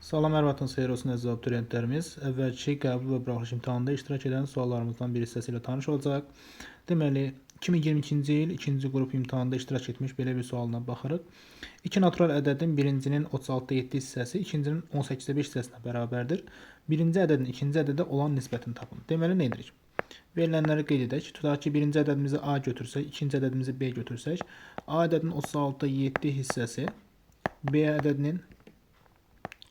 Salam, hər vaxtınız xeyir olsun əziz abituriyentlərimiz. Əvvəlki qəbul və buraxılış imtahanında iştirak edən suallarımızdan bir hissəsi ilə tanış olacaq. Deməli, 2022-ci il ikinci qrup imtahanında iştirak etmiş belə bir sualına baxırıq. İki natural ədədin birincinin 36,7 hissəsi ikincinin 18,5 hissəsinə bərabərdir. Birinci ədədin ikinci ədədə olan nisbətini tapın. Deməli, nə edirik? Verilənləri qeyd edək. Tutaq ki, birinci ədədimizi A götürsək, ikinci ədədimizi B götürsək, A ədədinin 36,7 hissəsi B ədədinin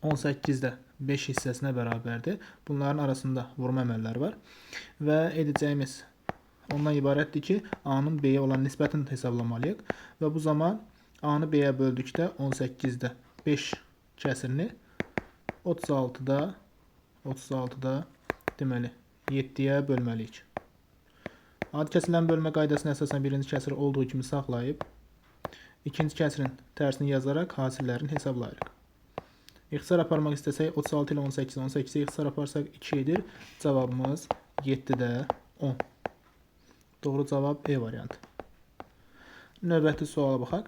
18-də 5 hissəsinə bərabərdir. Bunların arasında vurma əməlləri var. Və edəcəyimiz ondan ibarətdir ki, A-nın B-yə olan nisbətini hesablamalıyıq. Və bu zaman A-nı B-yə böldükdə 18-də 5 kəsirini 36-da deməli 7-yə bölməliyik. Adi kəsilən bölmə qaydasına əsasən birinci kəsiri olduğu kimi saxlayıb, ikinci kəsirin tərsini yazaraq hasillərini hesablayırıq. İxtisar aparmaq istəsək 36 ilə 18, 18-ə ixtisar aparsaq 2 edir. Cavabımız 7-də 10. Doğru cavab E variantı. Növbəti suala baxaq.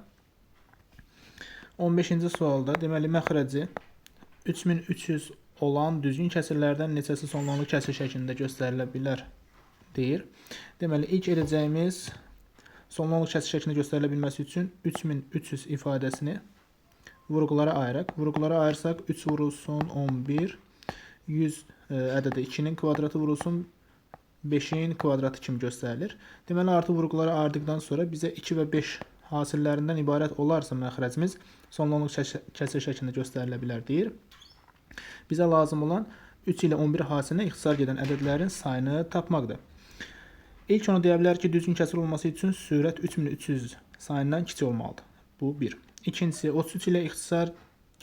15-ci sualda deməli məxrəci 3300 olan düzgün kəsirlərdən neçəsi sonlanıq kəsir şəklində göstərilə bilər deyir. Deməli ilk edəcəyimiz sonlanıq kəsir şəklində göstərilə bilməsi üçün 3300 ifadəsini vurğulara ayıraq. Vurğulara ayırsaq 3 vurulsun 11, 100 ədədi 2-nin kvadratı vurulsun 5-in kvadratı kimi göstərilir. Deməli artıq vurğulara ayırdıqdan sonra bizə 2 və 5 hasillərindən ibarət olarsa məxrəcimiz sonlanıq kəsir şəklində göstərilə bilər deyir. Bizə lazım olan 3 ilə 11 hasilinə ixtisar gedən ədədlərin sayını tapmaqdır. İlk onu deyə bilər ki, düzgün kəsir olması üçün sürət 3300 sayından kiçik olmalıdır. Bu 1. İkincisi 33 ilə ixtisar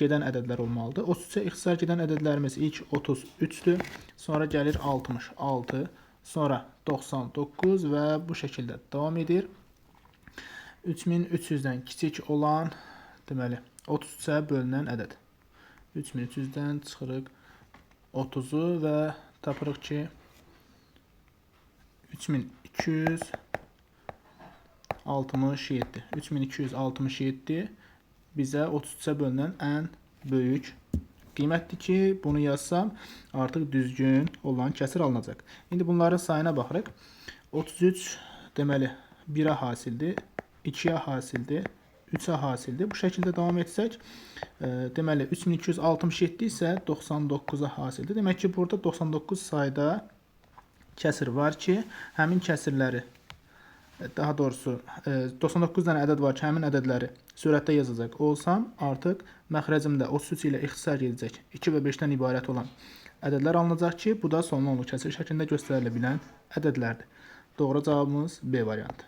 gedən ədədlər olmalıdır. 33-ə ixtisar gedən ədədlərimiz ilk 33-dür. Sonra gəlir 66, sonra 99 və bu şəkildə davam edir. 3300-dən kiçik olan, deməli 33-ə bölünən ədəd. 3300-dən çıxırıq 30-u və tapırıq ki 3267. 3267 bizə 33-ə bölünən ən böyük qiymətdir ki, bunu yazsam artıq düzgün olan kəsir alınacaq. İndi bunların sayına baxırıq. 33 deməli 1-ə hasildir, 2-yə hasildir, 3-ə hasildir. Bu şəkildə davam etsək, deməli 3267 isə 99-a hasildir. Demək ki, burada 99 sayda kəsir var ki, həmin kəsirləri, daha doğrusu 99 dənə ədəd var ki, həmin ədədləri sürətdə yazacaq olsam, artıq məxrəcimdə 33 ilə ixtisar gedəcək 2 və 5-dən ibarət olan ədədlər alınacaq ki, bu da sonlu onluq kəsir şəklində göstərilə bilən ədədlərdir. Doğru cavabımız B variantı.